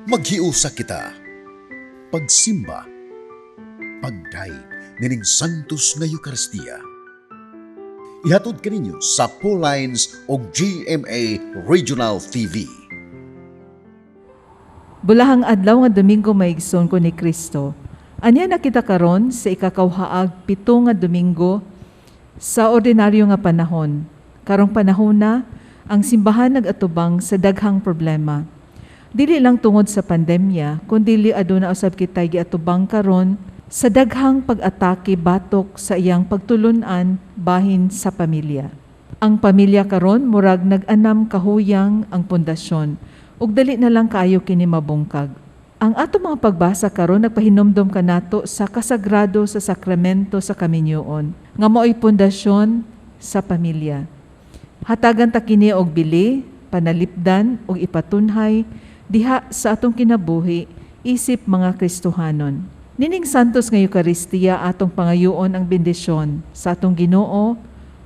Maghiusa kita. Pagsimba. Pagdayeg nining Santos nga Eukaristiya. Ihatod kaninyo sa Lines o GMA Regional TV. Bulahang adlaw nga Domingo, mga igsoon ko ni Kristo. Anya na kita karon sa ikakauhaag pito nga Domingo sa ordinaryo nga panahon. Karong panahon na, ang simbahan nag-atubang sa daghang problema. Dili lang tungod sa pandemya, kundi aduna usab kitay giatubang karon sa daghang pag-atake batok sa iyang pagtulunan bahin sa pamilya. Ang pamilya karon murag nag-anam kahuyang ang pundasyon ug dali na lang kaayo kini mabungkag. Ang ato mga pagbasa karon nagpahinumdom kanato sa kasagrado sa sakramento sa kaminyoon nga mao'y pundasyon sa pamilya. Hatagan ta kini og bili, panalipdan ug ipatunhay diha sa atong kinabuhi isip mga Kristohanon. Nining Santos nga Eukaristiya, atong pangayoon ang bendisyon sa atong Ginoo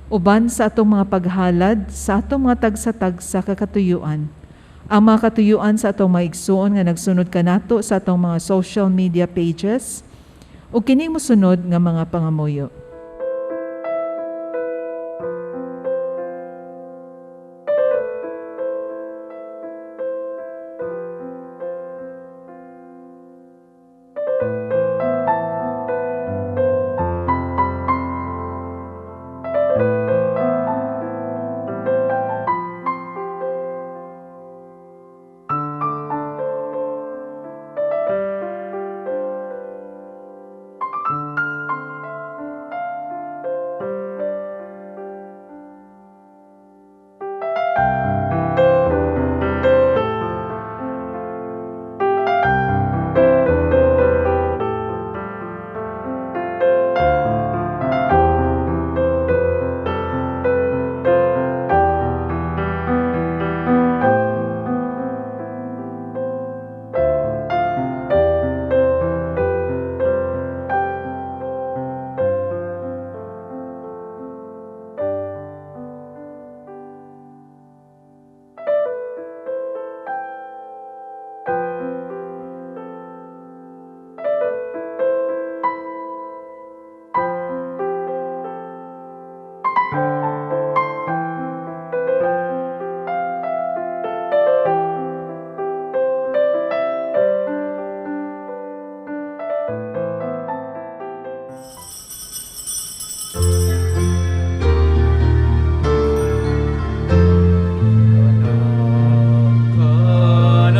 uban sa atong mga paghalad sa atong mga tagsa-tagsa ka katuyuan. Ang mga katuyuan sa atong mga igsuon nga nagsunod kanato sa atong mga social media pages ug kining mosunod nga mga pangamuyo.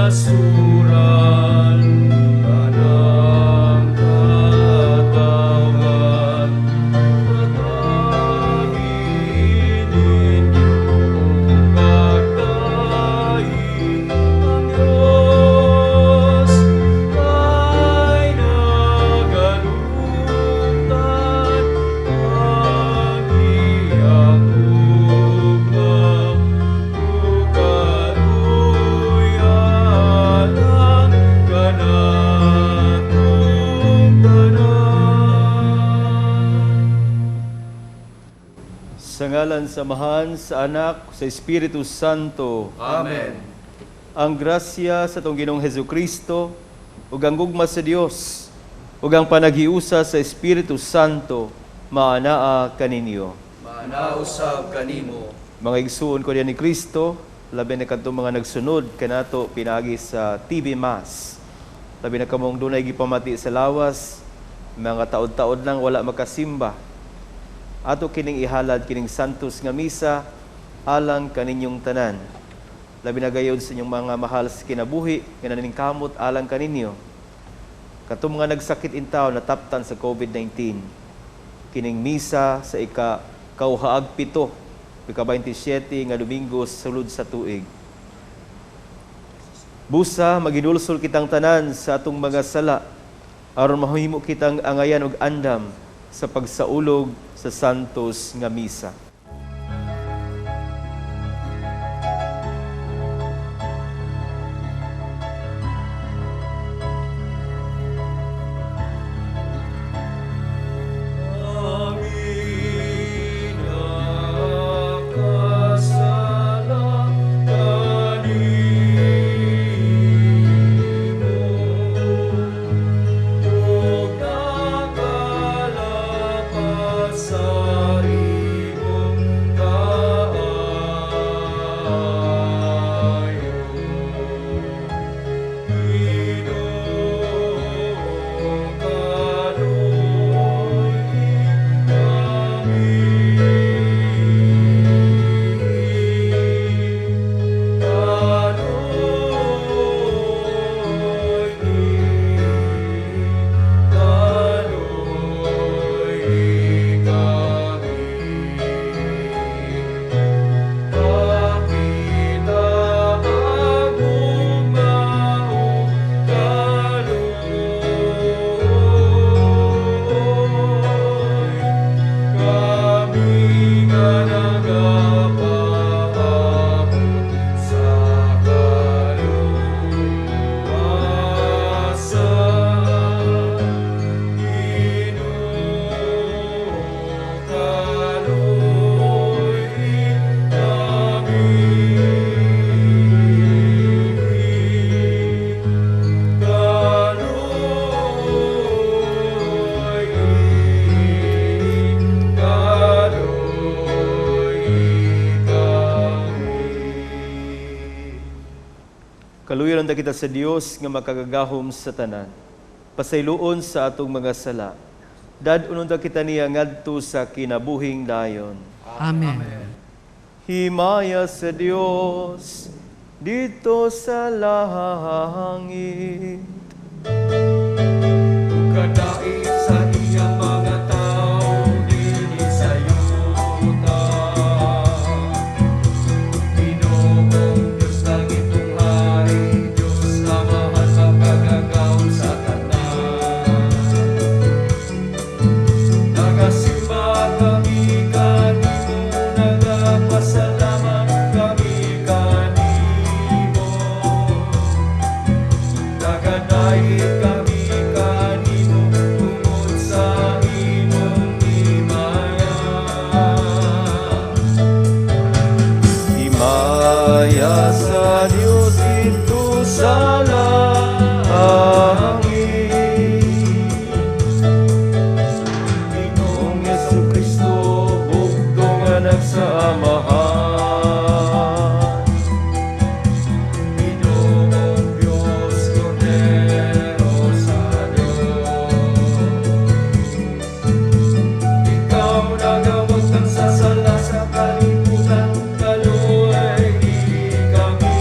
Kanasuran, kanang katawhan, hatagi ninyo pagdaig ang Diyos, kay nagaluptan ang iyang gugma ug kaluoy alang kanatong tanan. Sa ngalan sa Amahan, sa Anak, sa Espiritu Santo. Amen. Ang grasya sa atong Ginoong Hesus Kristo ug ang gugma sa Dios ug ang panaghiusa sa Espiritu Santo maanaa kaninyo. Maanaa usab kanimo. Mga igsuon ko diha ni Kristo, labi na kadtong mga nagsunod kanato pinaagi sa TV Mass. Labi na kamong dunay gipamati sa lawas, mga taod-taod lang wala makasimba. Ato kining ihalad kining Santos nga Misa alang kaninyong tanan. Labi na gayod sa inyong mga mahal sa kinabuhi nga naningkamot alang kaninyo. Katong mga nagsakit intaw nataptan sa COVID-19. Kining misa sa ika kauhaag pito, ika 27 nga Domingo sulod sa tuig. Busa maginulsol kitang tanan sa atong mga sala aron mahimo kitang angayan og andam sa pagsaulog sa Santos nga Misa. Amin nakasala kanimo. Maluyan ta kita sa Dios nga makagagahom sa tanan. Pasayloon sa atong mga sala. Dad-onon ta kita niya ngadto sa kinabuhing dayon. Amen. Himaya sa Dios didto sa langit. Kadait sa iyang mga tao dinhi sa yuta. Ginoong Diyos, langitong hari, Diyos Amahan, makagagahom sa tanan. Nagasimba kami kanimo, nagapasalamat kami kanimo. Nagadait kami kanimo tungod sa imong himaya. Himaya sa Dios didto sa langit. Ginoong Jesu Kristo, bugtong Anak sa Amahan. Ginoong Diyos, Kordero sa Diyos. Ikaw nagawagtang sa sala sa kalibutan, kaluoyi kami.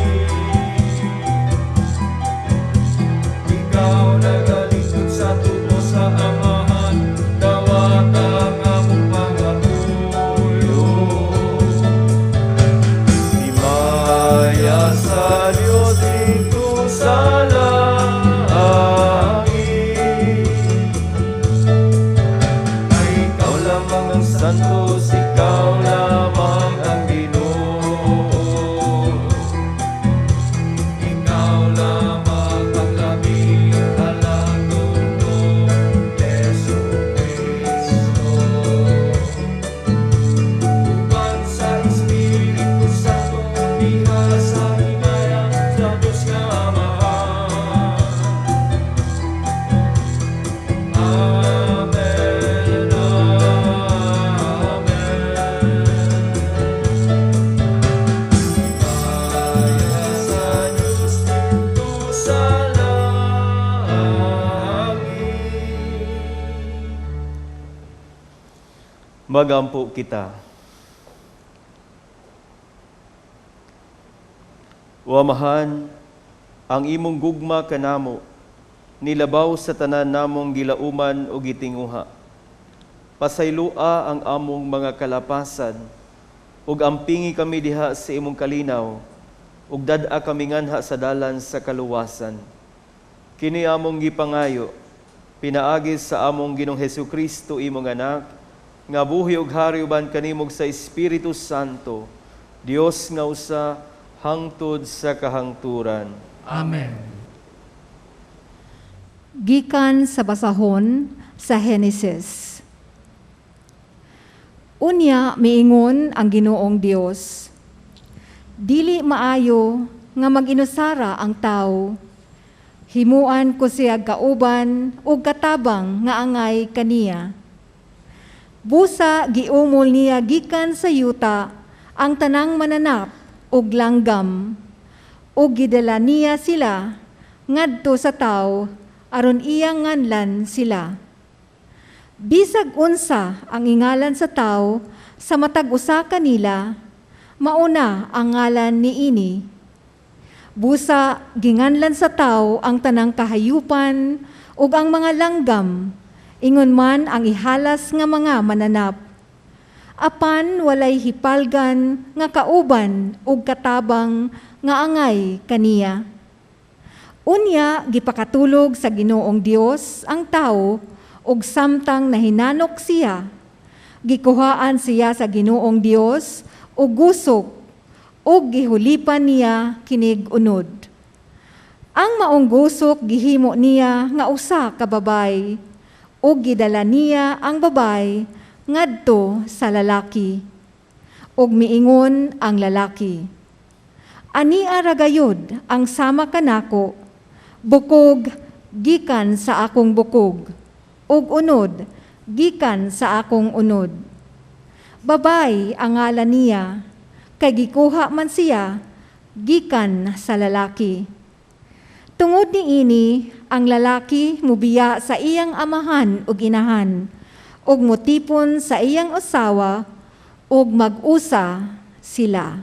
Ikaw nagalingkod sa tubo sa Amahan, dawata ang among pangatuyo. Himaya sa Dios didto sa langit. Ay ikaw lamang ang santos, ikaw lamang ang Ginoo. Ikaw lamang ang labing halangdon, Jesu Kristo. Uban sa Espiritu Santo, diha sa himaya sa Diyos nga Amahan. Amen. Amen. Himaya sa Diyos didto sa langit. Magampo kita. O Amahan, ang imong gugma kanamo nilabaw sa tanan namong gilauman o gitinguha. Pasayloa ang among mga kalapasan ug ampingi kami diha sa imong kalinaw ug dad-a kami nganha sa dalan sa kaluwasan. Kini among gipangayo pinaagi sa among Ginoong Hesukristo, imong Anak, nga buhi ug hari uban kanimo sa Espiritu Santo, Dios nga usa hangtod sa kahangturan. Amen. Gikan sa basahon sa Henesis. Unya miingon ang Ginoong Dios, "Dili maayo nga mag-inusara ang tawo. Himuan ko siya kauban ug katabang nga angay kaniya." Busa giumol niya gikan sa yuta ang tanang mananap ug langgam ug gidala niya sila ngadto sa tawo aron iyang nganlan sila. Bisag unsa ang ingalan sa tawo sa matag usa kanila, mauna ang ngalan niini. Busa ginganlan sa tawo ang tanang kahayupan ug ang mga langgam, ingon man ang ihalas nga mga mananap. Apan walay hipalgan nga kauban ug katabang nga angay kaniya. Unya gipakatulog sa Ginoong Dios ang tawo ug samtang nahinanok siya, gikuhaan siya sa Ginoong Dios og gusok ug gihulipan niya kinig unod. Ang maong gusok gihimo niya nga usa ka babay ug gidala niya ang babay ngadto sa lalaki. Ug miingon ang lalaki, "Ania ra gayud ang sama kanako, bukog gikan sa akong bukog, ug unod gikan sa akong unod. Babay ang ngalan niya, kay gikuha man siya gikan sa lalaki." Tungod niini, ang lalaki mubiya sa iyang amahan ug inahan, ug mutipon sa iyang usawa, ug mag-usa sila.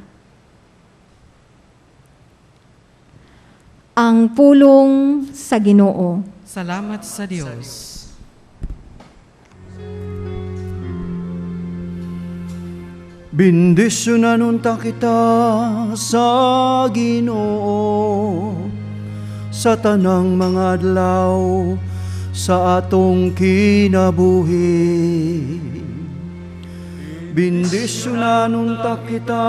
Ang pulong sa Ginoo. Salamat sa Dios. Bendisyonan unta kita sa Ginoo sa tanang mga adlaw sa atong kinabuhi. Bendisyonan unta kita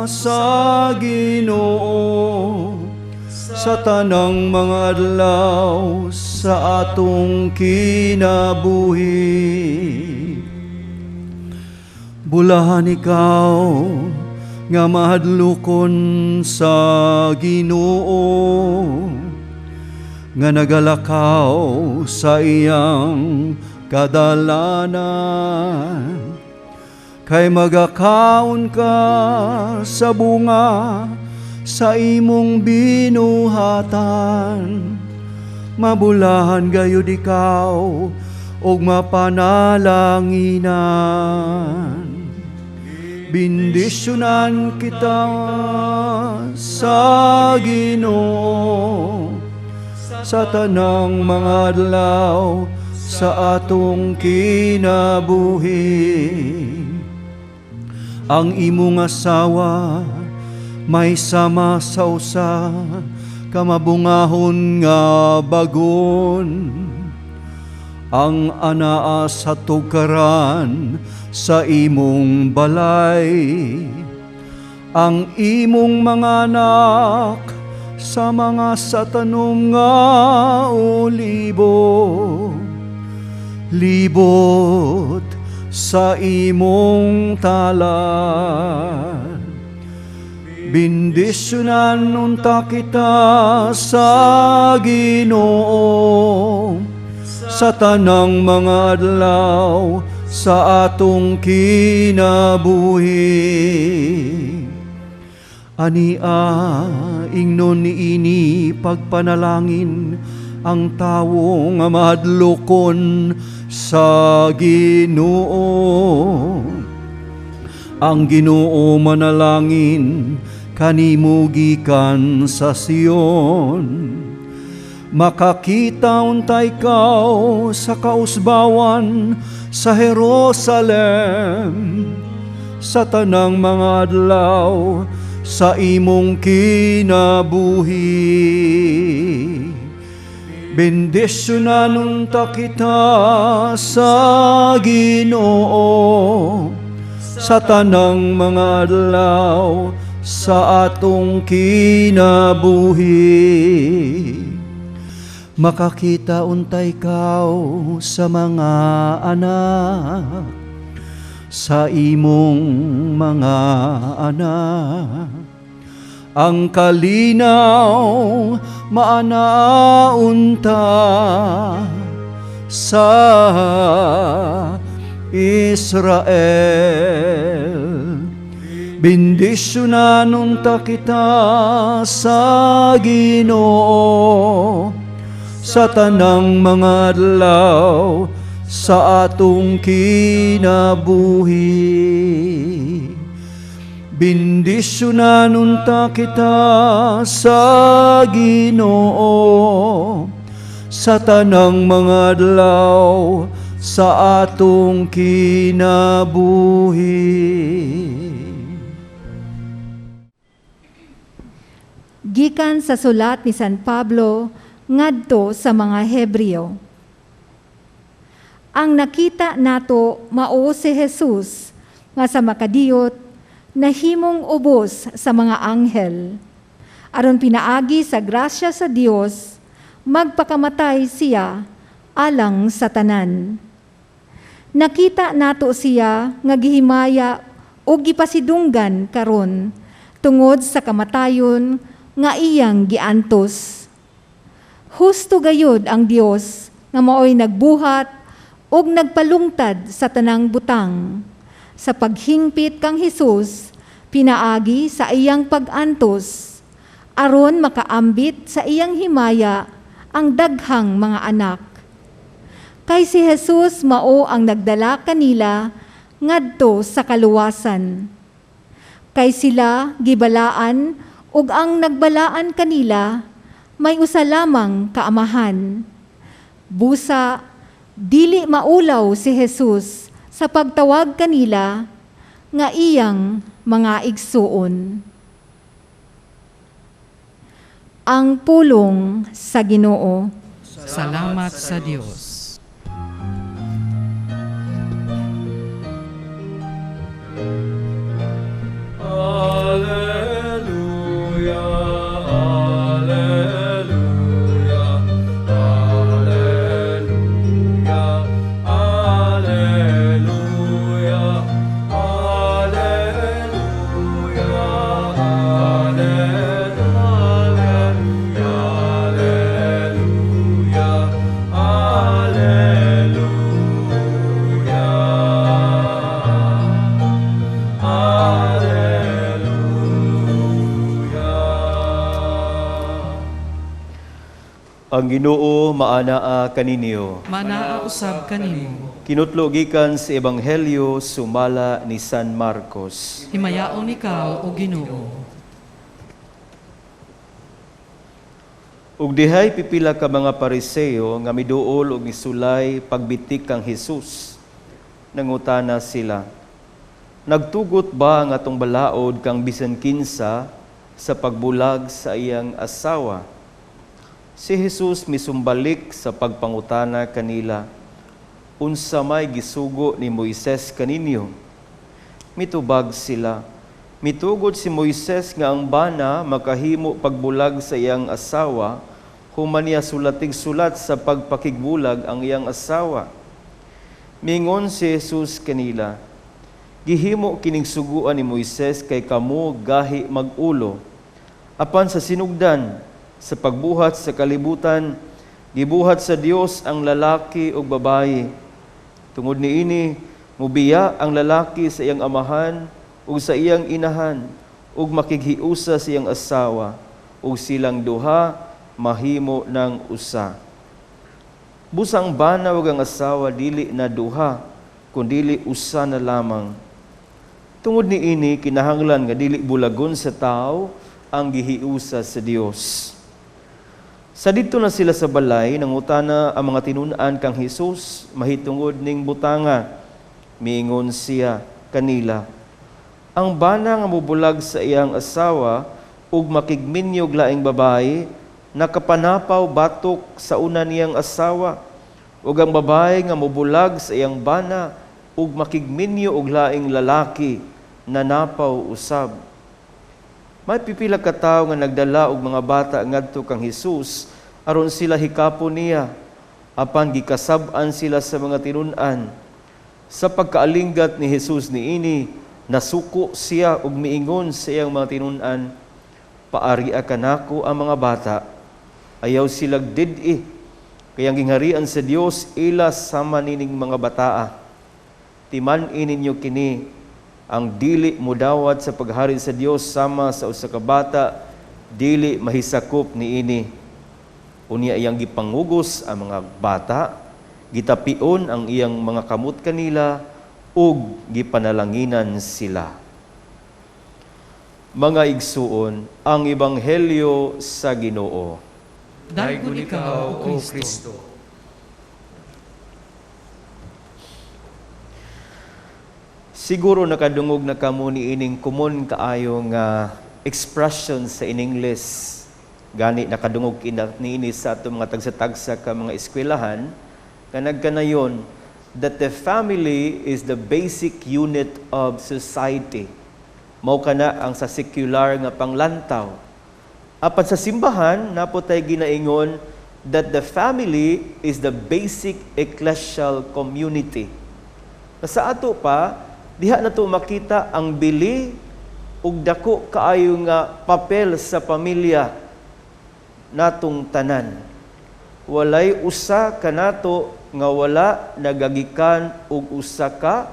sa Ginoo sa tanang mga adlaw sa atong kinabuhi. Bulahan ikaw nga mahadlokon sa Ginoo, nga nagalakaw sa iyang kadalanan. Kay magakaon ka sa bunga sa imong binuhatan. Mabulahan gayud ikaw ug mapanalanginan. Bendisyonan kita sa Ginoo sa tanang mga adlaw sa atong kinabuhi. Ang imong asawa may sama sa usa ka mabungahon nga bagon. Ang anaa sa tukaran sa imong balay, ang imong mga anak sa mga sa tanom nga olibo, libot sa imong talan. Bendisyonan unta kita sa Ginoo sa tanang mga adlaw sa atong kinabuhi. Ania ingnon niini pagpanalangin ang tawo nga mahadlokon sa Ginoo. Ang Ginoo manalangin kanimo gikan sa Sion. Makakita unta ikaw sa kausbawan sa Jerusalem sa tanang mga adlaw sa imong kinabuhi. Bendisyonan unta kita sa Ginoo sa tanang mga adlaw sa atong kinabuhi. Makakita unta ikaw sa mga anak, sa imong mga anak. Ang kalinaw maanaunta sa Israel. Bendisyonan unta kita sa Ginoo sa tanang mga adlaw sa atong kinabuhi. Bendisyonan unta kita sa Ginoo sa tanang mga adlaw sa atong kinabuhi. Gikan sa sulat ni San Pablo ngadto sa mga Hebreo. Ang nakita nato mao si Jesus nga sa makadiyot nahimong ubos sa mga anghel. Aron pinaagi sa grasya sa Dios, magpakamatay siya alang sa tanan. Nakita nato siya nga gihimaya o gipasidunggan karon tungod sa kamatayon nga iyang giantos. Husto gayud ang Dios nga maoy nagbuhat ug nagpalungtad sa tanang butang sa paghingpit kang Hesus pinaagi sa iyang pag-antos Aron makaambit sa iyang himaya ang daghang mga anak. Kay si Jesus mao ang nagdala kanila ngadto sa kaluwasan. Kay sila gibalaan ug ang nagbalaan kanila may usa lamang ka amahan. Busa dili maulaw si Jesus sa pagtawag kanila nga iyang mga igsuon. Ang pulong sa Ginoo. Salamat sa Dios. Alleluia, Alleluia, Alleluia, Alleluia, Alleluia, Alleluia, Alleluia, Alleluia. Alleluia. Ang Ginoo maanaa kaninyo. Manaa usab kanimo. Kinutlo gikan sa Ebanghelyo sumala ni San Marcos. Himayaon ikaw o Ginoo. Ug dihay pipila ka mga Pariseo nga miduol og misulay pagbitik kang Hesus. Nangutana sila, nagtugot ba ang atong balaod kang bisan kinsa sa pagbulag sa iyang asawa? Si Jesus misumbalik sa pagpangutana kanila, unsa may gisugo ni Moises kaninyo? Mitubag sila, mitugot si Moises nga ang bana makahimo pagbulag sa iyang asawa, human niya sulatig sulat sa pagpakigbulag ang iyang asawa. Mingon si Jesus kanila, gihimo kining suguan ni Moises kay kamo gahi mag-ulo. Apan sa sinugdan, sa pagbuhat sa kalibutan, gibuhat sa Dios ang lalaki ug babayi. Tungod niini, mubiya ang lalaki sa iyang amahan ug sa iyang inahan ug makighiusa sa iyang asawa, ug silang duha mahimo ng usa. Busang bana ug ang asawa dili na duha, kundili usa na lamang. Tungod niini, kinahanglan nga dili bulagon sa tao ang gihiusa sa Dios. Sa didto na sila sa balay, nangutana ang mga tinun-an kang Hesus mahitungod ning butanga. Miingon siya kanila, ang bana nga mobulag sa iyang asawa ug makigminyog laing babayi, nakapanapaw batok sa una niyang asawa, ug ang babayi nga mobulag sa iyang bana ug makigminyo og laing lalaki, nanapaw usab. May pipila ka tawo nga nagdala og mga bata ngadto kang Hesus aron sila hikapon niya, apan gikasab-an sila sa mga tinun-an. Sa pagkaalinggat ni Hesus niini, nasuko siya ug miingon sa iyang mga tinun-an, paaria kanako ang mga bata, ayaw silag did-i, kay ang gingharian sa Dios ila sama nining mga bataa. Timan-i ninyo kini, ang dili mudawat sa paghari sa Dios sama sa usa ka bata, dili mahisakop niini. Unya iyang gipangugos ang mga bata, gitapion ang iyang mga kamot kanila, ug gipanalanginan sila. Mga igsuon, ang ebanghelyo sa Ginoo. Daygon ikaw, O Kristo. Siguro nakadungog na kamo ni ining common kaayo nga expression sa in English. Gani nakadungog niini sa atong mga tagsa-tagsa ka mga eskwelahan nga nagkanayon that the family is the basic unit of society. Mao kana ang sa secular nga panglantaw. Apan sa simbahan, napo tay ginaingon that the family is the basic ecclesial community. Na sa ato pa, diha na to makita ang bili ug dako kaayo nga papel sa pamilya natong tanan. Walay usa kanato nga wala nagagikan og usa ka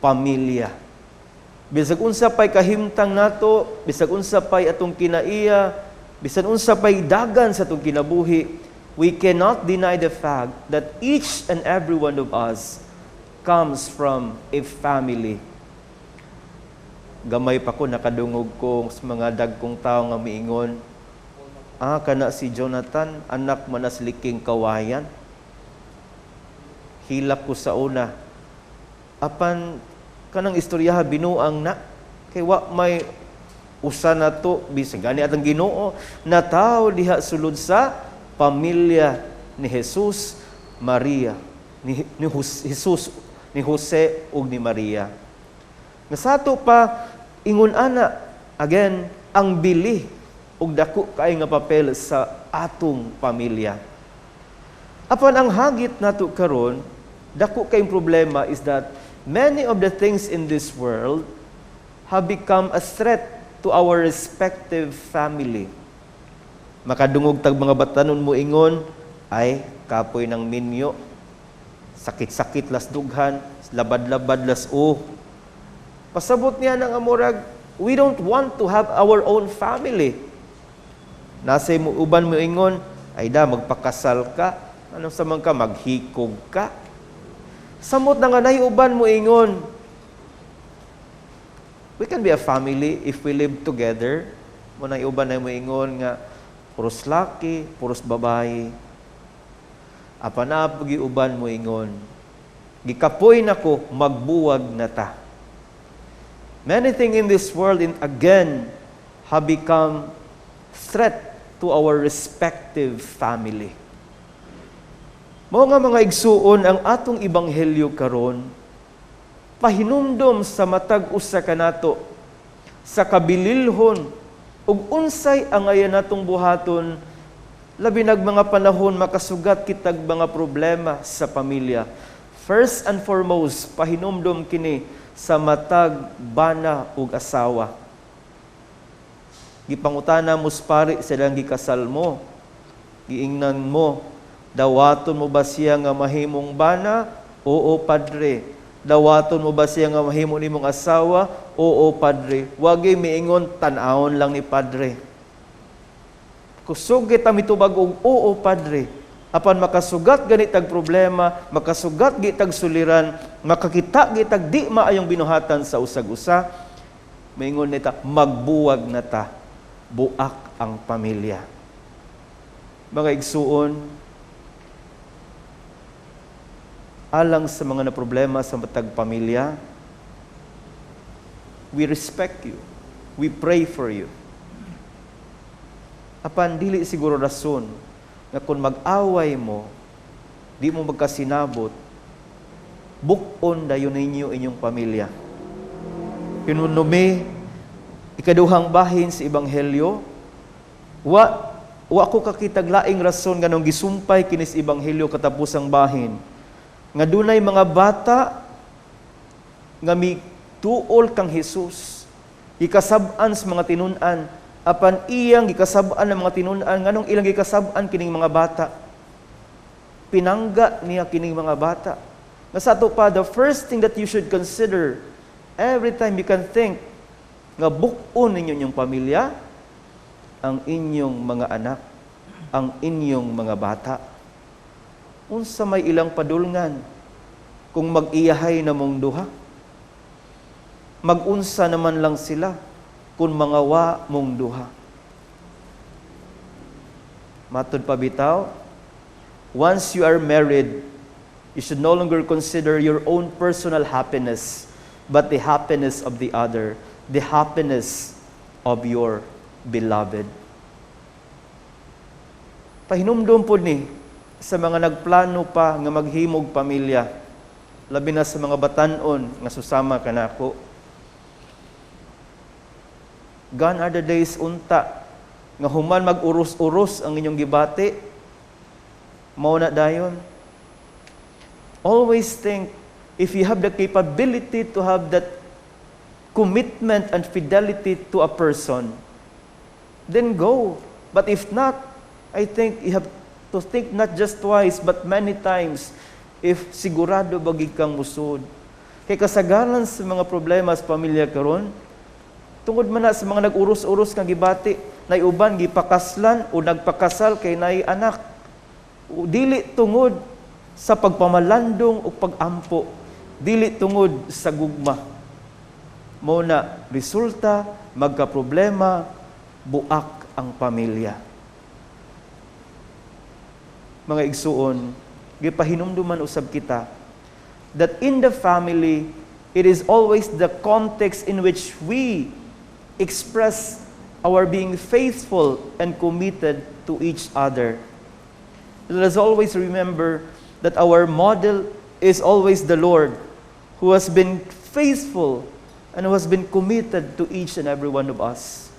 pamilya. Bisag unsa pay kahimtang nato, bisag unsa pay atong kinaiya, Bisan unsa pay dagan sa atong kinabuhi, we cannot deny the fact that each and every one of us comes from a family. Gamay pa ko nakadungog ko sa mga dagkong tao nga miingon, "Ah, kana si Jonathan, anak man na liking kawayan." Hilak ko sa una. Apan kanang istoryaha binuang na kay wa may usa na to bisan gani atong Ginoo natawo diha sulod sa pamilya ni Jesus, Maria, ni Jesus, ni Jose ug ni Maria. Nga sa ato pa ingon ana, again, ang bili ug dako kay nga papel sa atong pamilya. Apan ang hagit nato karon, dako kay problema is that many of the things in this world have become a threat to our respective family. Makadungog tag mga batanon mo ingon, "Ay, kapoy ng minyo. Sakit-sakit las dughan, labad-labad las o." Pasabot niya ng amurag, we don't want to have our own family. Nasa mo uban mo ingon, "Ay da, magpakasal ka. Ano sa man ka, maghikog ka." Samot na nga nay uban mo ingon, "We can be a family if we live together." Mo nang uban na mo ingon nga puros laki, puros babae. Apan na uban mo ingon, "Gikapoy nako, magbuwag na ta." Many things in this world, again, have become threat to our respective family. Mao nga, mga igsuon, ang atong ebanghelyo karon pahinumdom sa matag usa kanato sa kabililhon ug unsay angayan natong buhaton, labi nag mga panahon makasugat kitag mga problema sa pamilya. First and foremost, pahinumdom kini sa matag bana ug asawa. Gipangutana mo sa pari silang gikasal mo. Giingnan mo, "Dawaton mo ba siya nga mahimong bana?" "Oo, padre." "Dawaton mo ba siya nga mahimo nimong asawa?" "Oo, padre." Wagi miingon, "Tan-awon lang ni padre." Kusog kita mitubag og "Oo, padre." Apan makasugat gani tag problema, makasugat gi tag suliran, makakita gi tag di maayong binuhatan sa usag-usa, maingon nita, "Magbuwag na ta." Buak ang pamilya. Mga igsuon, alang sa mga na problema sa matag pamilya, we respect you. We pray for you. Apan dili siguro rason nga kung mag-away mo, di mo magkasinabot, buk-on dayon ninyo inyong pamilya. Hinunumi, ikaduhang bahin sa ebanghelyo, wa ko kakitag laing rason nganong gisumpay kinis ebanghelyo katapusang bahin nga dunay mga bata nga mituol kang Hesus, gikasab-an sa mga tinun-an, apan iyang gikasab-an ng mga tinun-an nganong ilang gikasab-an kining mga bata, pinangga niya kining mga bata. Nga sa ato pa, the first thing that you should consider every time you can think nga buk-on ninyo inyong pamilya, ang inyong mga anak, ang inyong mga bata. Unsa may ilang padulngan kung mag-iyahay na mong duha? Mag-unsa naman lang sila kung mangawa mong duha? Matud pa bitaw, once you are married, you should no longer consider your own personal happiness, but the happiness of the other, the happiness of your beloved. Pahinumdum po ni sa mga nagplano pa nga maghimog pamilya, labi na sa mga batanon nga susama kanako. Gone are the days unta nga human mag-uros-uros ang inyong gibati, mao na dayon. Always think if you have the capability to have that commitment and fidelity to a person, then go. But if not, I think you have to think not just twice, but many times if sigurado ba gid kang musod. Kay kasagaran sa mga problema sa pamilya karon, tungod man na sa mga nag-uros-uros nga gibati. Nay uban gipakaslan o nagpakasal kay nay anak. O dili tungod sa pagpamalandong o pagampo, dili tungod sa gugma. Mao na resulta, magka-problema, buak ang pamilya. Mga igsuon, gipahinumduman usab kita that in the family, it is always the context in which we express our being faithful and committed to each other. Let us always remember that our model is always the Lord, who has been faithful and who has been committed to each and every one of us.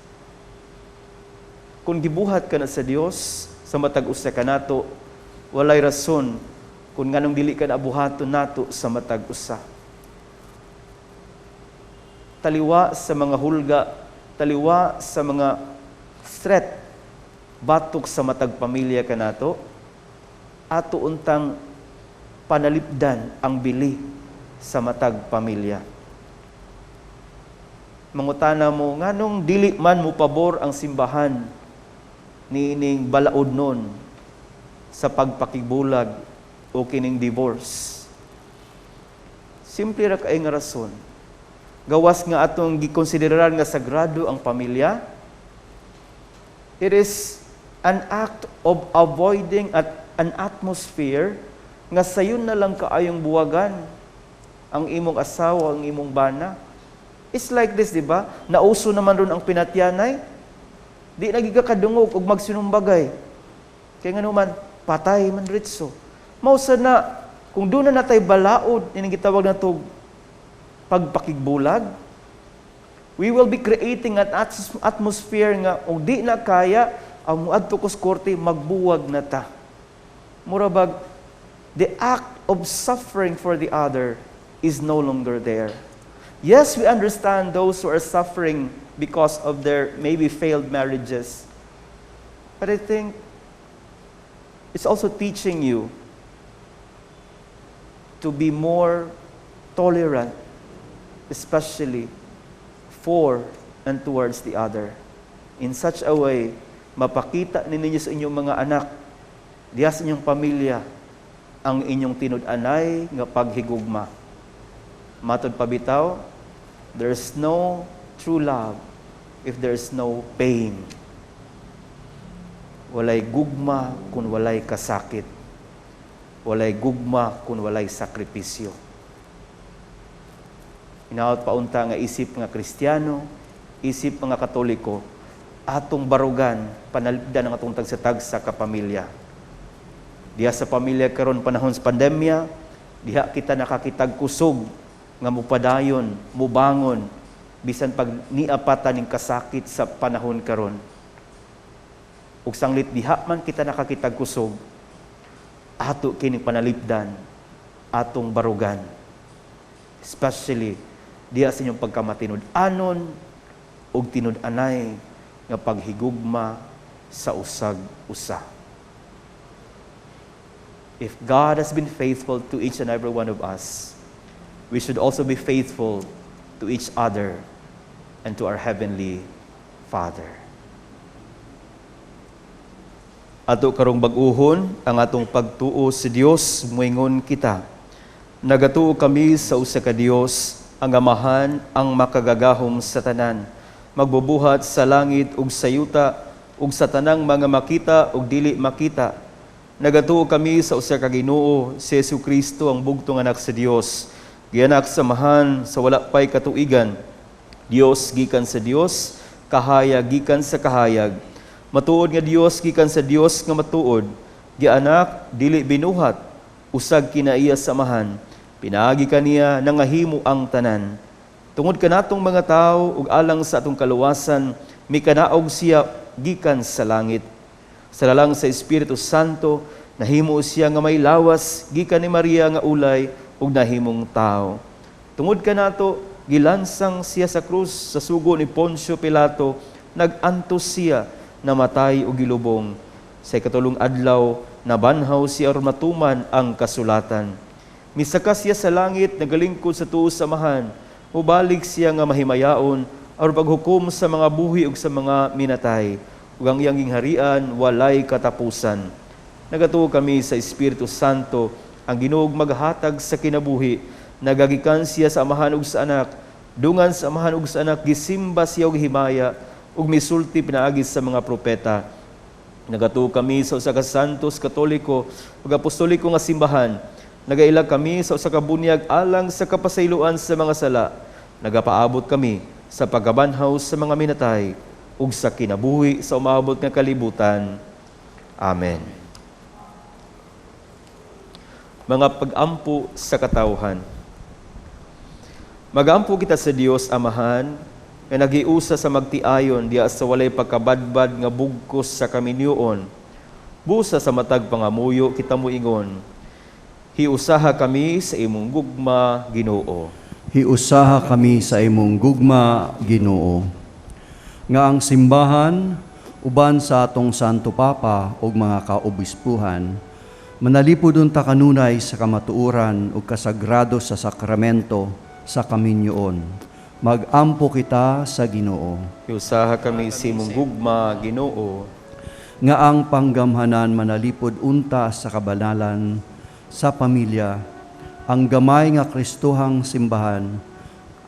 Kung gibuhat ka na sa Dios sa matag usa kanato, walay rason kung nganong dili ka na buhaton nato sa matag usa. Taliwa sa mga hulga, taliwa sa mga threat batok sa matag pamilya kanato, ato untang panalipdan ang bili sa matag pamilya. Mangutana mo, nganong dili man mo pabor ang simbahan niining balaod nun sa pagpakibulag o kining divorce? Simple ra kay nga rason. Gawas nga atong gikonsiderar nga sagrado ang pamilya, it is an act of avoiding at an atmosphere nga sayon na lang kaayong buwagan ang imong asawa, ang imong bana. It's like this, di ba? Nauso naman ron ang pinatyanay. Di na kadungog og magsinumbagay. Kaya nga naman, patay man ritso. Mao sa na, kung doon na natay balaod, ining gitawag na to pagpakigbulag, we will be creating an atmosphere nga kung di na kaya, ang muadto kos korte, magbuwag na ta. Mura bag, the act of suffering for the other is no longer there. Yes, we understand those who are suffering because of their maybe failed marriages. But I think it's also teaching you to be more tolerant, especially for and towards the other. In such a way, mapakita ninyo sa inyong mga anak, diya sa inyong pamilya, ang inyong tinud-anay nga paghigugma. Matod pa bitaw, there's no true love if there's no pain. Walay gugma kung walay kasakit. Walay gugma kung walay sakripisyo. Hinaot paunta nga isip nga Kristiyano, isip mga Katoliko, atong barugan, panalipdan ang atong tagsa-tagsa ka pamilya. Diha sa pamilya karon panahon sa pandemya, diha kita nakakitag kusog nga mupadayon, mubangon, bisan pag niapata ning kasakit sa panahon karon. Ug sanglit diha man kita nakakitag kusog, ato kining panalipdan, atong barugan. Especially diha sa inyong pagkamatinud-anon ug tinud-anay nga paghigugma sa usag usa. If God has been faithful to each and every one of us, we should also be faithful to each other and to our Heavenly Father. Ato karong bag-uhon ang atong pagtuo sa Dios, muingon kita. Nagatuo kami sa usa ka Dios, ang Amahan, ang makagagahom sa tanan, magbubuhat sa langit ug sa yuta ug sa tanang mga makita ug dili makita. Nagatuo kami sa usa ka Ginoo, si Jesu-Kristo, ang bugtong anak sa Dios. Gianak sa Amahan sa wala pay katuigan. Dios gikan sa Dios, kahayag gikan sa kahayag. Matuod nga Dios gikan sa Dios nga matuod. Gianak dili binuhat, usag kinaiya sa Amahan. Pinaagi kaniya nangahimo ang tanan. Tungod kanatong mga tawo ug alang sa atong kaluwasan, mikanaog siya gikan sa langit. Sa lalang sa Espiritu Santo, nahimo siya nga may lawas gikan ni Maria nga ulay ug nahimong tao. Tungod kanato, gilansang siya sa krus sa sugo ni Poncio Pilato, nag-antos siya, namatay ug gilubong. Sa ikatulong adlaw, nabanhaw siya aron matuman ang kasulatan. Misaka siya sa langit, nagalingkod sa tuo sa Amahan. Mubalik siya nga mahimayaon aron paghukom sa mga buhi ug sa mga minatay. ug ang iyang gingharian walay katapusan. Nagatuo kami sa Espiritu Santo, ang Ginoo maghatag sa kinabuhi, nagagikan siya sa Amahan ug sa Anak, dungan sa Amahan ug sa Anak gisimba siya og himaya ug misulti pinaagi sa mga propeta. Nagatuo kami sa usa ka santos katoliko ug apostoliko nga simbahan. Nagaila kami sa usa ka bunyag alang sa kapasayloan sa mga sala. Nagapaabot kami sa pagkabanhaw sa mga minatay ug sa kinabuhi sa umaabot nga kalibutan. Amen. Mga pag-ampo sa katawhan. Magampo kita sa Dios Amahan nga nagiusa sa magtiayon diha sa walay pagkabadbad nga bugkos sa kaminyoon. Busa sa matag pangamuyo kita moingon. Hiusaha kami sa imong gugma, Ginoo. Hiusaha kami sa imong gugma, Ginoo. Nga ang simbahan uban sa atong Santo Papa ug mga kaobispuhan manalipod unta kanunay sa kamatuoran ug kasagrado sa sakramento sa kaminyoon. Magampo kita sa Ginoo. Hiusaha kami sa imong gugma, Ginoo. Nga ang panggamhanan manalipod unta sa kabanalan sa pamilya, ang gamay nga Kristohang simbahan,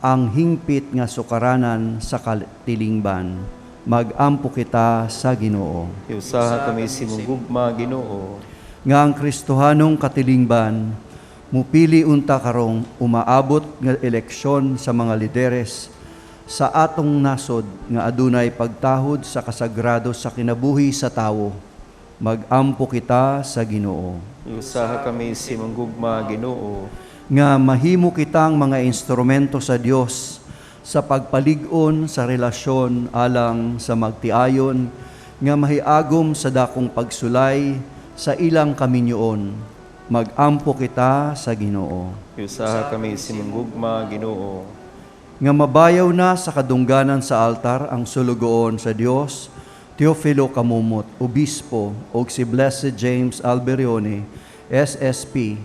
ang hingpit nga sukaranan sa katilingban. Magampo kita sa Ginoo. Hiusaha kami sa imong gugma, Ginoo. Nga ang Kristohanong katilingban mupili unta karong umaabot nga eleksyon sa mga lideres sa atong nasod nga adunay pagtahod sa kasagrado sa kinabuhi sa tawo. Magampo kita sa Ginoo. Hiusaha kami sa imong gugma, Ginoo. Nga mahimo kitang mga instrumento sa Dios sa pagpalig-on sa relasyon alang sa magtiayon nga mahiagom sa dakong pagsulay sa ilang kaminyoon. Magampo kita sa Ginoo. Hiusaha kami sa imong gugma, Ginoo. Nga mabayaw na sa kadungganan sa altar ang sulugoon sa Dios, Teofilo Camomot, Obispo, ug si Blessed James Alberione, SSP,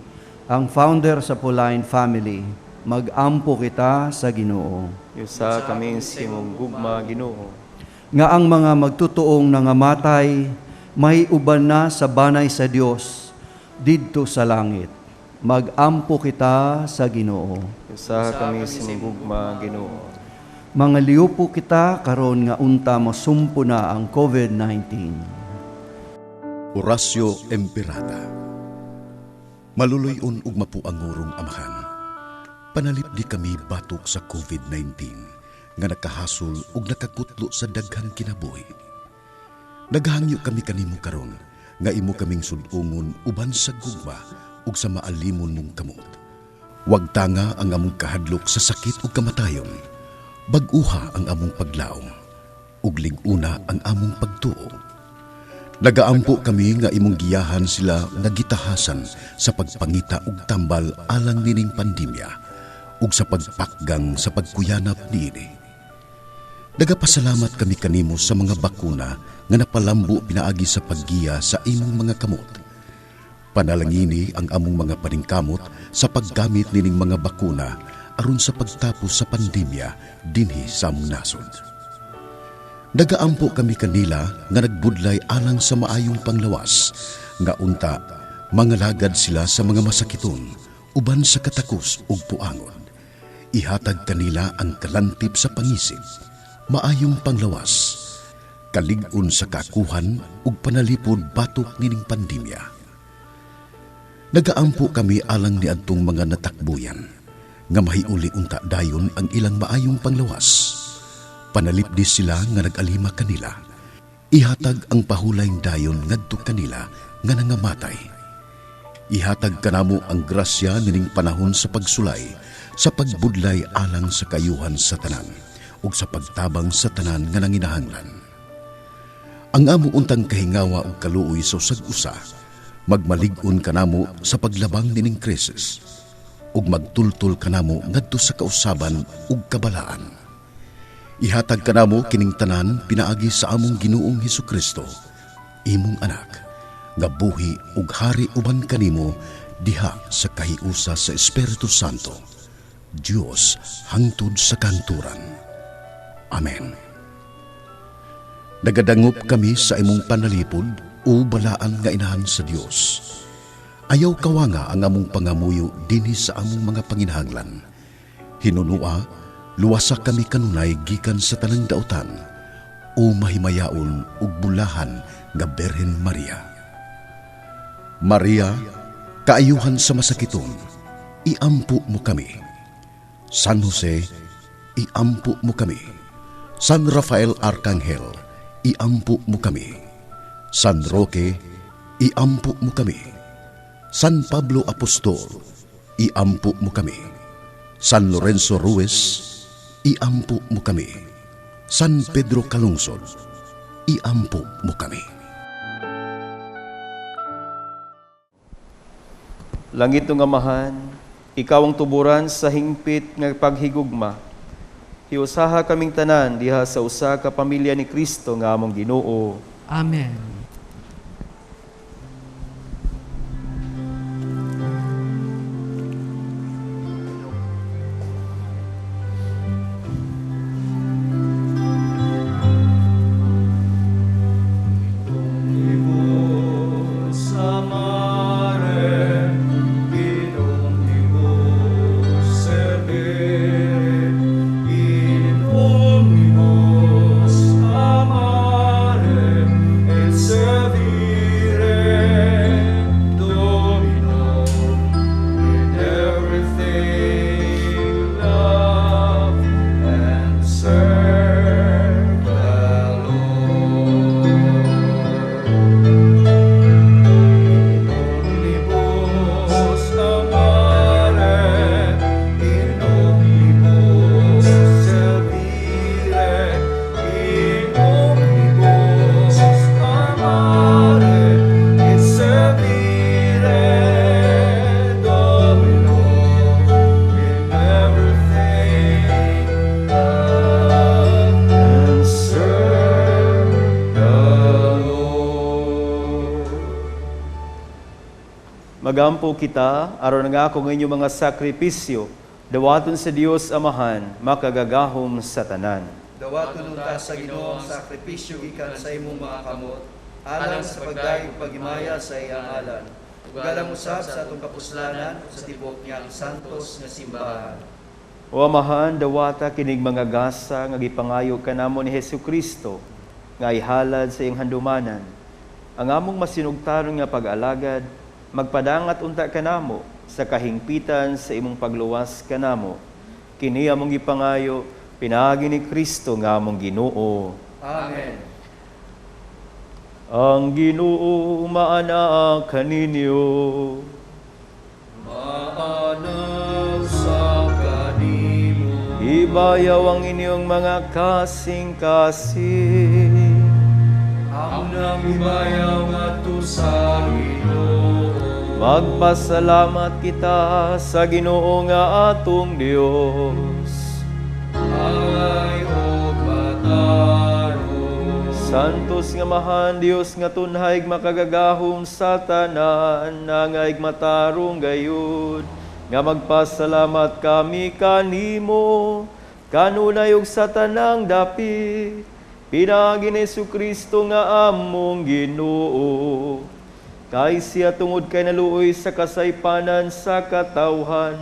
ang founder sa Pauline family. Magampo kita sa Ginoo. Hiusaha kami sa imong gugma, Ginoo. Nga ang mga magtutuong nangamatay may uban na sa banay sa Dios didto sa langit. Magampo kita sa Ginoo. Hiusaha kami sa imong gugma, Ginoo. Mga liupo kita karon nga unta masumpo na ang COVID-19. Oratio Imperata. Maluluy-on ug mapuangurong Amahan. Panalipdi kami batok sa COVID-19 nga nakahasol ug nakakutlo sa daghang kinabuhi. Nagahangyo kami kanimo karon nga imo kaming sud-ungon uban sa gugma ug sa maalimon mong kamot. Wag tanga ang among kahadlok sa sakit ug kamatayon. Bag-uha ang among paglaom ug lig-una ang among pagtuo. Nagaampo kami nga imong giyahan sila nga gitahasan sa pagpangita og tambal alang nining pandemya ug sa pagpakgang sa pagkuyanap niini. Nagapasalamat kami kanimo sa mga bakuna nga napalambo pinaagi sa paggiya sa imong mga kamot. Panalangini ang among mga paningkamot sa paggamit nining mga bakuna aron sa pagtapos sa pandemya dinhi sa among nasod. Nagaampo kami kanila nga nagbudlay alang sa maayong panglawas, nga unta mangalagad sila sa mga masakiton uban sa katakos ug puangon. Ihatag kanila ang kalantip sa pangisip, maayong panglawas, kalig-on sa kakuhan ug panalipod batok nining pandemya. Nagaampo kami alang niadtong mga natakbuyan, nga mahiuli unta dayon ang ilang maayong panglawas. Panalipdi sila nga nag-alima kanila. Ihatag ang pahulay dayon ngadto kanila nga nangamatay. Ihatag kanamo ang grasya nining panahon sa pagsulay, sa pagbudlay alang sa kayuhan sa tanan ug sa pagtabang sa tanan nga nanginahanglan. Ang amo untang kahingawa ug kaluoy sa usag-usa, magmalig-on kanamo sa paglabang nining krisis ug magtultol kanamo ngadto sa kausaban ug kabalaan. Ihatag kanamo kining tanan pinaagi sa among Ginoong Hesukristo, imong anak, nga buhi ug hari uban kanimo diha sa kahiusa sa Espiritu Santo, Dios hangtod sa kanturan. Amen. Nagadangop kami sa imong panalipod, o balaan nga inahan sa Dios. Ayaw kawanga ang among pangamuyo dinhi sa among mga panginahanglan. Hinunua, luwasa kami kanunay gikan sa tanang dautan, o mahimayaon ug bulahan nga Birhen Maria. Maria, kaayuhan sa masakiton, iampo mo kami. San Jose, iampo mo kami. San Rafael Arcangel, iampo mo kami. San Roque, iampo mo kami. San Pablo Apostol, iampo mo kami. San Lorenzo Ruiz, iampo mo kami. San Pedro Calungsod, iampo mo kami. Langit ng Amahan, ikaw ang tuburan sa hingpit nga paghigugma. Hiusaha kaming tanan diha sa usa ka pamilya ni Kristo nga among Ginoo. Amen. And serve the Lord. Magampo kita, aron nga ako ng inyong mga sakripisyo, dawaton sa Dios Amahan, makagagahom sa tanan. Dawaton unta sa Ginoo ang sakripisyo gikan sa imong mga kamot, alang sa pagdayeg paghimaya sa iyang ngalan, ug alang usab sa atong kapuslanan ug sa tibuok niyang santos nga simbahan. O Amahan, dawata kinig mga gasa nga gipangayo kanamo ni Hesus Kristo nga ihalad sa iyang handumanan. Ang among masinugtanon nga pag-alagad, magpadangat unta kanamo sa kahingpitan sa imong pagluwas kanamo. Kini among gipangayo pinaagi ni Kristo nga among Ginoo. Amen. Ang Ginoo maanaa kaninyo. Maanang sa kanimo. Ibayaw ang inyong mga kasing-kasing. Amo nang ibayaw ngadto sa Ginoo. Magpasalamat kita sa Ginoo nga atong Dios. Angay og matarong. Santos nga mahan Dios nga tunhay makagagahom sa tanan, nangayg matarong gayud nga magpasalamat kami kanimo kanunay ug sa tanang dapit pinaagi ni Kristo nga among Ginoo. Kay siya tungod kay naluoy sa kasaypanan sa katawhan,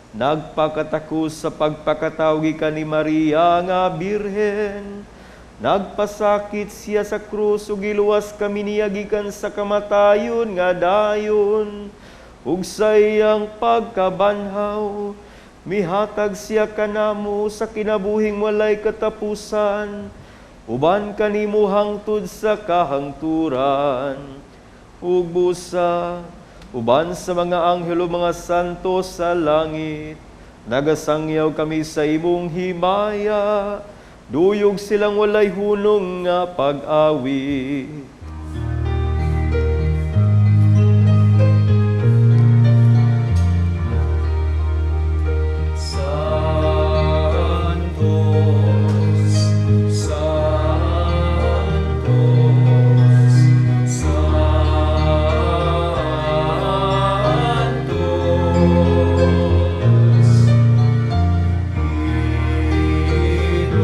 nagpakatako sa pagpakataw gikan ni Maria nga Birhen. Nagpasakit siya sa krus ug giluwas kami niya gikan sa kamatayon nga dayon. Ug sa iyang pagkabanhaw, mihatag siya kanamo sa kinabuhing walay katapusan, uban kanimo hangtod sa kahangturan. Ug busa, uban sa mga anghel ug mga santo sa langit, nagasangyaw kami sa imong himaya, duyog silang walay hunong nga pag-awit. Santos, Santos, Santos. Ginoo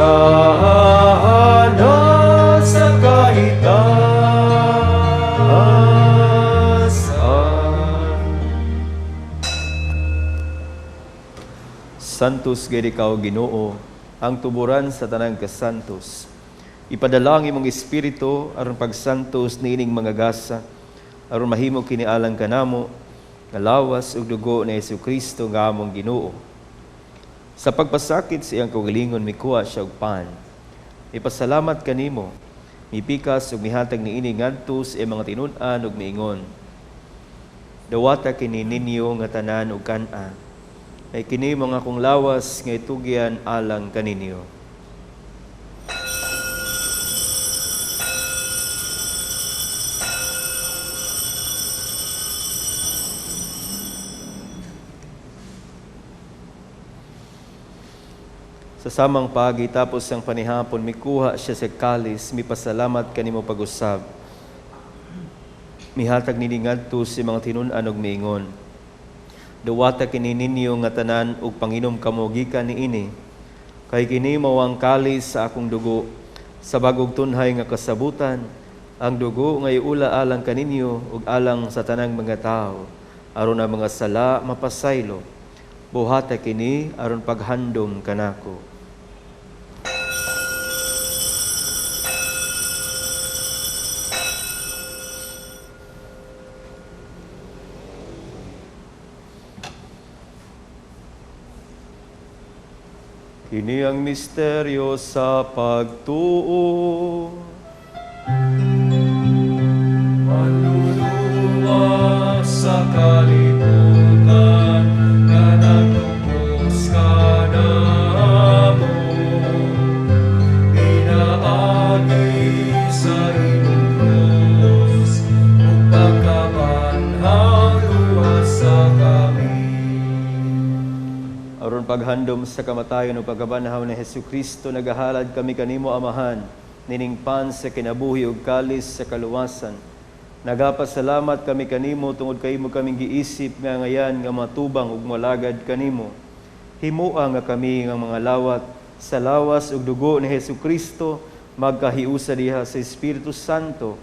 Hosana sa kaitaasan. Santos gid ikaw Ginoo, ang tuburan sa tanang kasantos. Ipadala ang imong espiritu aron pagsantos niining mga gasa, aron mahimo kini alang kanamo nga lawas ug dugo ni Hesukristo nga among Ginoo. Sa pagpasakit sa iyang kaugalingon mikuha siya og pan. Ipasalamat kanimo, mipikas ug mihatag niini ngadto sa iyang mga tinun-an ug miingon: Dawata kini ninyo nga tanan ug kan-a, kay kini mga akong lawas nga itugyan alang kaninyo. Sa samang pagi tapos ang panihapon, mikuha siya sa kalis, mipasalamat kanimo pag-usab. Mihatag nini ngadto sa mga tinun-an og miingon: Duwata kini ninyo nga tanan ug panginom kamo gikan niini, kay kini mao ang kalis sa akong dugo, sa bag-ong tunhay nga kasabutan, ang dugo nga iula alang kaninyo ug alang sa tanang mga tawo, aron ang mga sala mapasaylo. Buhata kini aron paghandom kanako. Kini ang misteryo sa pagtuo. Manluluwas sa kalibutan, nga nagtubos kanamo, pinaagi sa imong krus, ug pagkabanhaw luwas sa kami. Aron paghandom sa kamatayon ug pagkabanhaw ni Hesukristo, nagahalad kami kanimo, Amahan, nining pan sa kinabuhi ug kalis sa kaluwasan. Nagapasalamat kami kanimo tungod kay imo kaming giisip nga ngayan nga matubang ug malagad kanimo. Himoa nga kami nga mga lawat sa lawas ug dugo ni Hesukristo magkahiusa diha sa Espiritu Santo.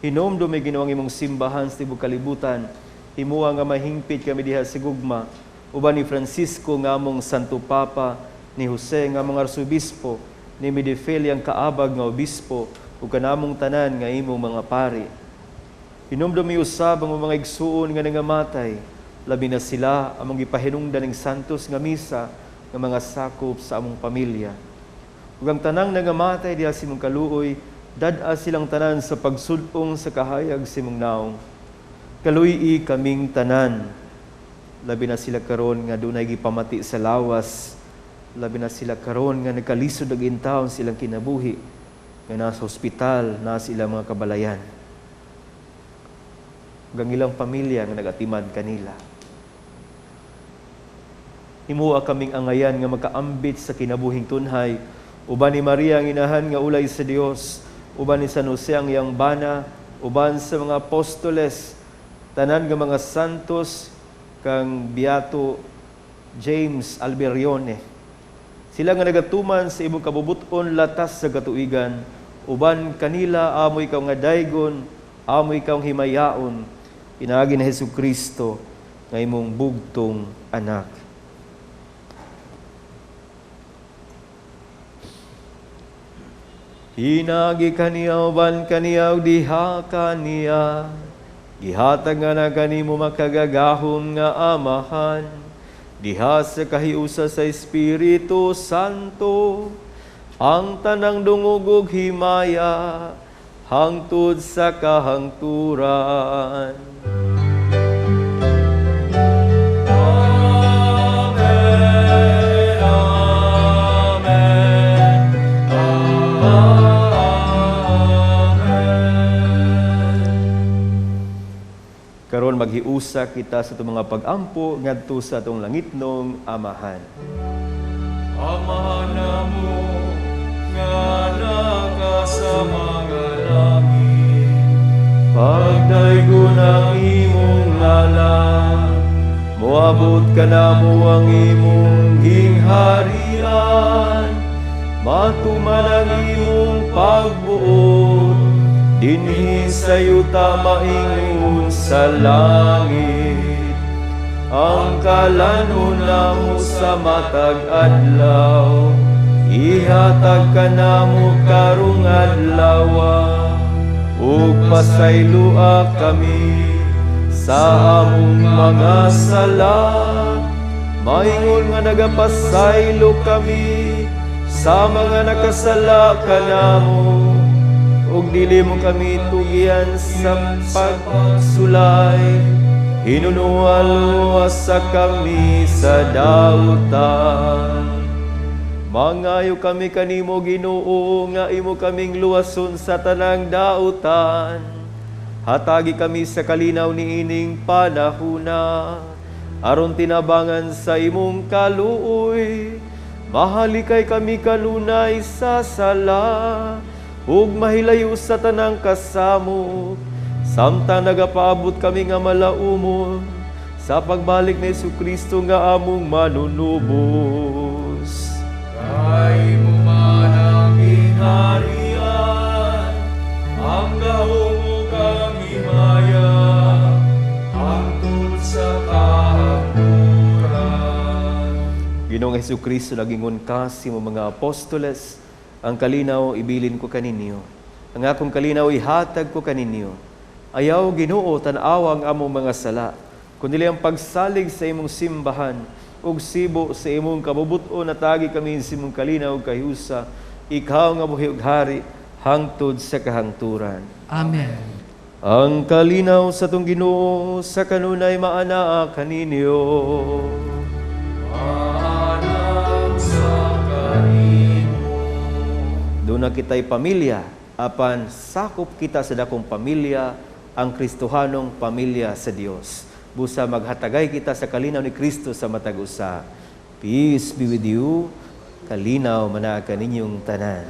Hinumdumi Ginoo ang imong simbahan sa tibuok kalibutan. Himoa nga mahingpit kami diha sa gugma uban ni Francisco nga among Santo Papa, ni Jose nga among Arsobispo, ni Midefeli ang kaabag nga obispo, ug kanamong tanan nga imong mga pari. Hinumdumi usab ang mga igsuon nga nangamatay, labi na sila among gipahinungdan ning santos nga misa nga mga sakop sa among pamilya. Ug ang tanang nangamatay diha sa imong kaluoy, dad-a silang tanan sa pagsud-ong sa kahayag sa imong naong. Kaluy-i kaming tanan, labi na sila karon nga dunay gipamati sa lawas, labi na sila karon nga nagkalisod og intawon silang kinabuhi, nga nasa ospital, nasa ilang mga kabalayan. Ug ang ilang pamilya nga nagatiman kanila. Himoa kaming angayan nga makaambit sa kinabuhing tunhay, uban ni Maria ang inahan nga ulay sa Dios, uban ni San Jose ang iyang bana, uban sa mga apostoles, tanan nga mga santos, kang Beato James Alberione. Sila nga nagatuman sa imong kabubuton latas sa katuigan, uban kanila amo ikaw nga daygon, amo ikaw ang himayaon, pinaagi ni Hesukristo nga imong bugtong anak. Hinagi kaniya uban kaniya ug diha kaniya, gihatag nga na kanimo makagagahom nga Amahan, diha sa kahiusa sa Espiritu Santo, ang tanang dungog ug himaya hangtod sa kahangturan. Amen, amen, amen. Karon maghiusa kita sa atong mga pag-ampo ngadto sa atong langitnong Amahan. Amahan namo nga naka sa mga langit, pagdaygon ang imong ngalan, moabot kanamo ang imong gingharian, Matuman ang imong pagbuot dinhi sa yuta maingon sa langit. Ang kalanon namo sa matag adlaw, ihatag kanamo karong adlawa, ug pasaylua kami sa among mga sala, maingon nga nagapasaylo kami sa mga nakasala kanamo, ug dili mo kami tugian sa pagsulay, hinunual sa kami sa dautan. Mangayo kami kanimo, Ginoo, nga imo kaming luwason sa tanang dautan. Hatagi kami sa kalinaw niining panahuna, aron tinabangan sa imong kaluoy. Mahalikay kami kanunay sa sala, ug mahilayo sa tanang kasamok, samtang nagapaabot kami nga malaumon sa pagbalik ni Hesukristo nga among manunubos. Kay mo man ang gingharian, ang gahom ug ang himaya, hangtod sa kahangturan. Ginoong Hesukristo, nagingon ka sa imong mga apostoles, ang kalinaw ibilin ko kaninyo. Ang akong kalinaw ihatag ko kaninyo. Ayaw, Ginoo, tan-awa ang among mga sala, kundi ang pagsalig sa imong simbahan, ug sibo sa imong kabubut-on na tagi kami sa imong kalinaw ug kahiusa, ikaw nga buhi ug hari hangtod sa kahangturan. Amen. Ang kalinaw sa atong Ginoo sa kanunay maanaa kaninyo. Maanang sa kanimo. Doon na kita'y pamilya, apan sakop kita sa dakong pamilya, ang Kristohanong pamilya sa Dios. Busa maghatagay kita sa kalinaw ni Kristo sa matag usa. Peace be with you. Kalinaw manaa kaninyong tanan.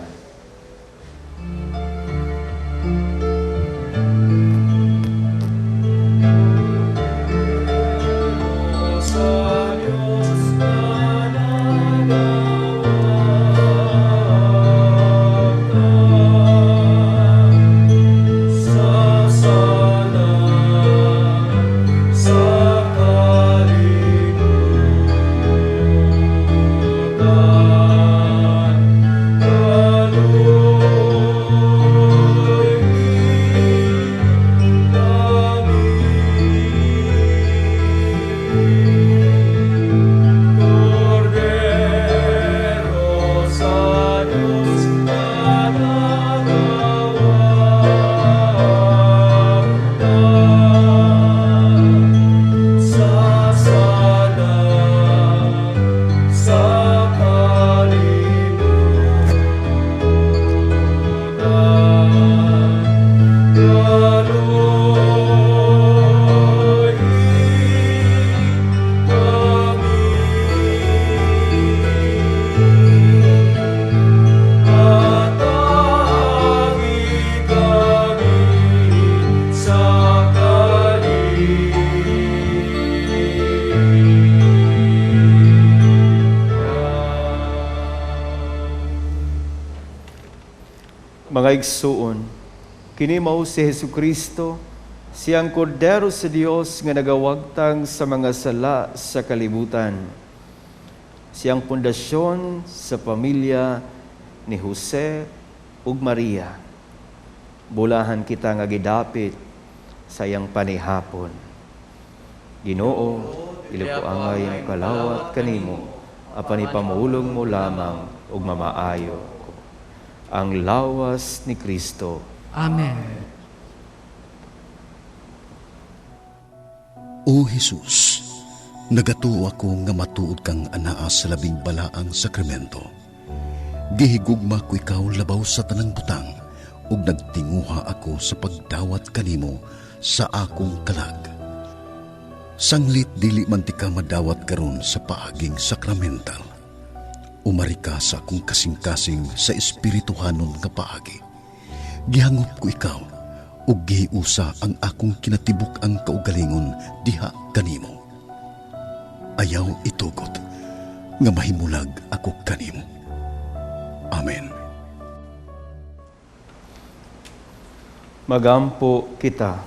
Sa Diyos ka nagawagtang, sa sala, sa kalibutan, kaluoy kami. Kordero sa Diyos nga nagawagtang, sa sala, sa kalibutan, kaluoy kami. Hatagi kami sa kalinaw. Mga igsuon, kini mao si Hesukristo, siyang kordero sa Dios nga nagawagtang sa mga sala sa kalibutan. Siyang pundasyon sa pamilya ni Jose ug Maria. Bulahan kita nga gidapit sa iyang panihapon. Ginoo, dili ko angay ang kalawat kanimo, apan ipamulong mo lamang ug mamaayo ko. Ang lawas ni Kristo. Amen. O Jesus, nagatuo ako nga matuod kang anaa sa labing balaang sakramento. Gihigugma ko ikaw labaw sa tanang butang, ug nagtinguha ako sa pagdawat kanimo sa akong kalag. Sanglit dili man ti ka madawat karon sa paaging sakramental. Umari ka sa akong kasing-kasing sa espirituhanon nga paagi. Gihangop ko ikaw, ug gihiusa ang akong kinatibuk ang kaugalingon diha kanimo. Ayaw itugot nga mahimulag ako kanimo. Amen. Magampo kita.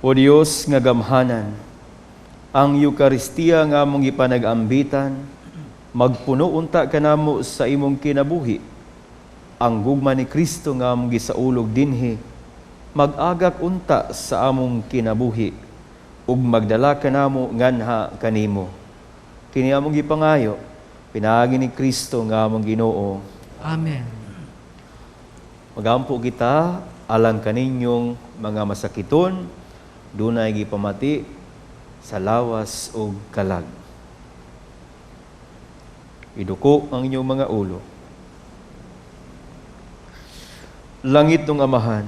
O Dios nga gamhanan, ang Eukaristiya nga among gipanag-ambitan, magpuno unta kanamo sa imong kinabuhi. Ang gugma ni Kristo nga among gisaulog dinhi, mag-agak unta sa among kinabuhi, ug magdala kanamo nganha kanimo. Kini among gipangayo, pinaagi ni Kristo nga among Ginoo. Amen. Magampo kita alang kaninyong mga masakiton, dunay gipamati sa lawas ug kalag. Iduko ang inyong mga ulo. Langit ng Amahan,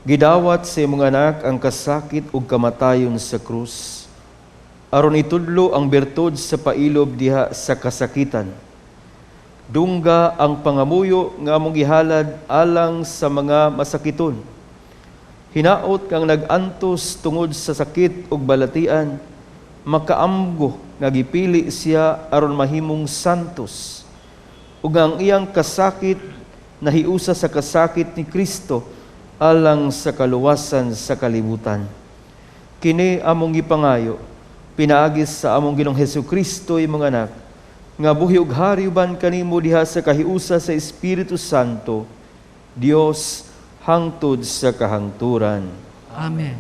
gidawat sa imong anak ang kasakit ug kamatayon sa krus, aron itudlo ang bertud sa pailob diha sa kasakitan. Dungga ang pangamuyo nga among gihalad alang sa mga masakiton. Hinaot kang nag-antos tungod sa sakit ug balatian, makaamgo nga gipili siya aron mahimong santos, ug ang iyang kasakit nahiusa sa kasakit ni Kristo alang sa kaluwasan sa kalibutan. Kini among gipangayo, pinaagi sa among Ginoong Hesukristo imong anak, nga buhi ug hari uban kanimo diha sa kahiusa sa Espiritu Santo, Dios hangtod sa kahangturan. Amen.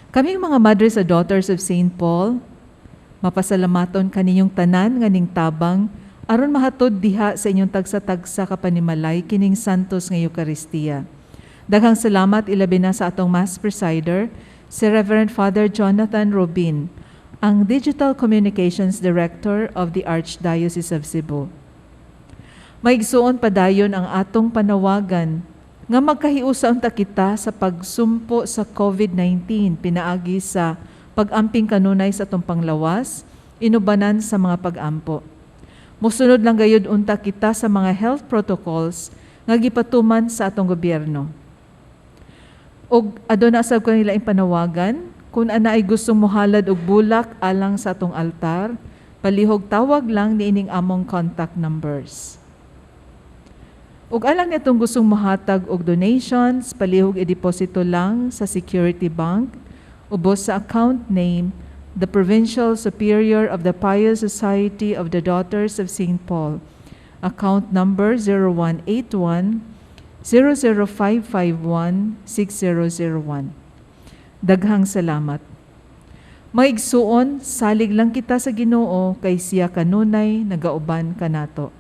Kaming mga Madres at Daughters of St. Paul, mapasalamaton kaninyong tanan nga ning tabang aron mahatod diha sa inyong tagsa-tagsa kapanimalay kining Santos nga Eukaristiya. Daghang salamat ilabi na sa atong Mass Presider, si Reverend Father Jonathan Rubin, ang Digital Communications Director of the Archdiocese of Cebu. Maigsuon padayon ang atong panawagan nga magkahiusa unta kita sa pagsumpo sa COVID-19 pinaagi sa pag-amping kanunay sa atong panglawas, inubanan sa mga pag-ampo. Mosunod lang gayud unta kita sa mga health protocols nga gipatuman sa atong gobyerno. Og aduna sab kanila ing panawagan, kung ana ay gustong mohalad og bulak alang sa atong altar, palihog tawag lang niining among contact numbers. Ug alang nitong gustong mohatag og donations, palihog i-deposito lang sa Security Bank, ubos sa account name, the Provincial Superior of the Pious Society of the Daughters of St. Paul. Account number 0181 00551 6001. Daghang salamat. Maigsuon, salig lang kita sa Ginoo kay siya kanunay nagauban kanato.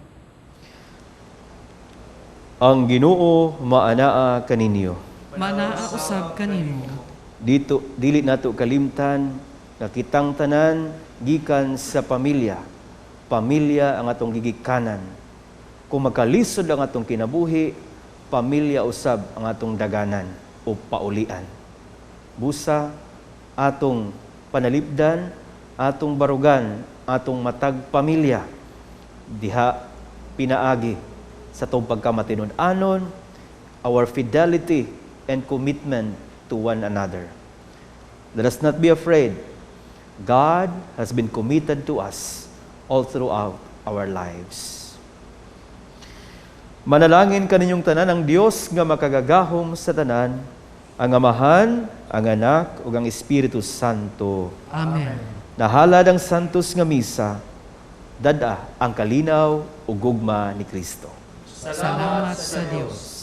Ang Ginoo maanaa kaninyo. Manaa usab kanimo. Dito dili nato kalimtan nga kitang tanan gikan sa pamilya. Pamilya ang atong gigikanan. Kung magkalisod ang atong kinabuhi, pamilya usab ang atong daganan o paulian. Busa atong panalipdan, atong barugan, atong matag pamilya diha pinaagi sa atong pagkamatinud-anon, our fidelity and commitment to one another. Let us not be afraid. God has been committed to us all throughout our lives. Manalangin kaninyong tanan ang Dios nga makagagahom sa tanan, ang Amahan, ang Anak, ug ang Espiritu Santo. Amen. Nahalad ang Santos nga Misa, dada ang kalinaw ug gugma ni Kristo. Salamat sa Dios.